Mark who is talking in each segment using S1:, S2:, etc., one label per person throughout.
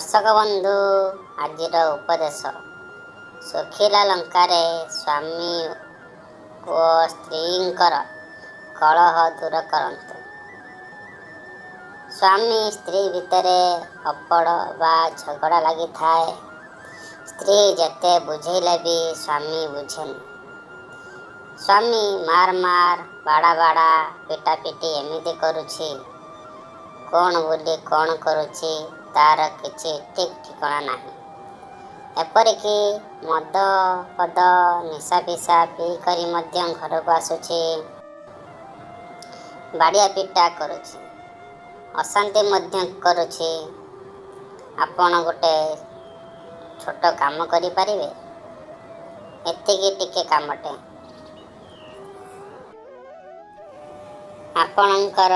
S1: ଦର୍ଶକ ବନ୍ଧୁ, ଆଜିର ଉପଦେଶ ଶୁଖିଲା ଲଙ୍କାରେ ସ୍ୱାମୀ ଓ ସ୍ତ୍ରୀଙ୍କର କଳହ ଦୂର କରନ୍ତୁ। ସ୍ୱାମୀ ସ୍ତ୍ରୀ ଭିତରେ ଅପଡ଼ ବା ଝଗଡ଼ା ଲାଗିଥାଏ। ସ୍ତ୍ରୀ ଯେତେ ବୁଝେଇଲେ ବି ସ୍ୱାମୀ ବୁଝେନି। ସ୍ୱାମୀ ମାର ମାର, ବାଡ଼ା ବାଡ଼ା, ପିଟା ପିଟି ଏମିତି କରୁଛି, କ'ଣ ବୋଲି କ'ଣ କରୁଛି ତାର କିଛି ଠିକ୍ ଠିକଣା ନାହିଁ। ଏପରିକି ମଦ ଫଦ, ନିଶା ଫିସା ପିଇକରି ମଧ୍ୟ ଘରକୁ ଆସୁଛି, ବାଡ଼ିଆ ପିଟା କରୁଛି, ଅଶାନ୍ତି ମଧ୍ୟ କରୁଛି। ଆପଣ ଗୋଟେ ଛୋଟ କାମ କରିପାରିବେ? ଏତିକି ଟିକେ କାମଟେ। ଆପଣଙ୍କର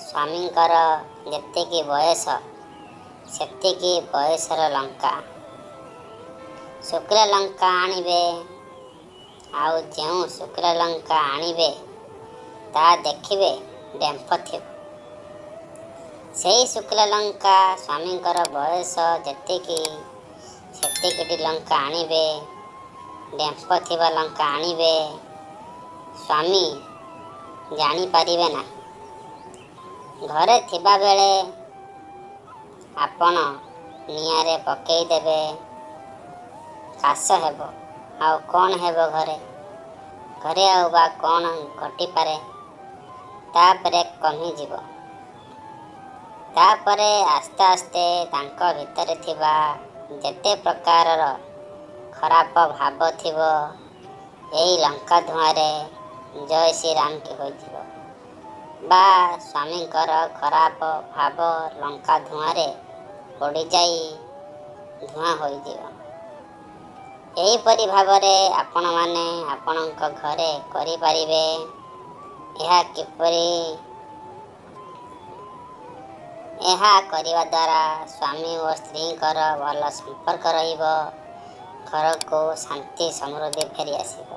S1: ସ୍ୱାମୀଙ୍କର ଯେତିକି ବୟସ, ସେତିକି ବୟସର ଲଙ୍କା, ଶୁଖିଲା ଲଙ୍କା ଆଣିବେ। ଆଉ ଯେଉଁ ଶୁଖିଲା ଲଙ୍କା ଆଣିବେ ତାହା ଦେଖିବେ ଡେମ୍ଫ ଥିବ। ସେଇ ଶୁଖିଲା ଲଙ୍କା, ସ୍ୱାମୀଙ୍କର ବୟସ ଯେତିକି ସେତିକିଟି ଲଙ୍କା ଆଣିବେ, ଡେମ୍ଫ ଥିବା ଲଙ୍କା ଆଣିବେ। ସ୍ୱାମୀ ଜାଣିପାରିବେ ନାହିଁ। ଘରେ ଥିବାବେଳେ ଆପଣ ନିଆଁରେ ପକେଇଦେବେ। କାଶ ହେବ, ଆଉ କ'ଣ ହେବ ଘରେ? ଘରେ ଆଉ ବା କ'ଣ ଘଟିପାରେ? ତାପରେ କମିଯିବ। ତାପରେ ଆସ୍ତେ ଆସ୍ତେ ତାଙ୍କ ଭିତରେ ଥିବା ଯେତେ ପ୍ରକାରର ଖରାପ ଭାବ ଥିବ, ଏଇ ଲଙ୍କା ଧୂଆଁରେ ଜୟ ଶ୍ରୀରାମ କି ହୋଇଯିବ, ବା ସ୍ୱାମୀଙ୍କର ଖରାପ ଭାବ ଲଙ୍କା ଧୂଆଁରେ ପୋଡ଼ିଯାଇ ଧୂଆଁ ହୋଇଯିବ। ଏହିପରି ଭାବରେ ଆପଣମାନେ ଆପଣଙ୍କ ଘରେ କରିପାରିବେ। ଏହା କିପରି? ଏହା କରିବା ଦ୍ୱାରା ସ୍ୱାମୀ ଓ ସ୍ତ୍ରୀଙ୍କର ଭଲ ସମ୍ପର୍କ ରହିବ, ଘରକୁ ଶାନ୍ତି ସମୃଦ୍ଧି ଫେରି ଆସିବ।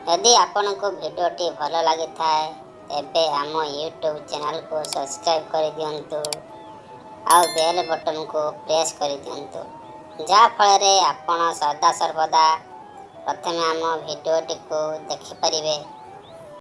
S1: ଯଦି ଆପଣଙ୍କୁ ଭିଡ଼ିଓଟି ଭଲ ଲାଗିଥାଏ, ତେବେ ଆମ ୟୁଟ୍ୟୁବ୍ ଚ୍ୟାନେଲକୁ ସବସ୍କ୍ରାଇବ୍ କରିଦିଅନ୍ତୁ ଆଉ ବେଲ୍ ବଟନକୁ ପ୍ରେସ୍ କରିଦିଅନ୍ତୁ, ଯାହାଫଳରେ ଆପଣ ସଦାସର୍ବଦା ପ୍ରଥମେ ଆମ ଭିଡ଼ିଓଟିକୁ ଦେଖିପାରିବେ।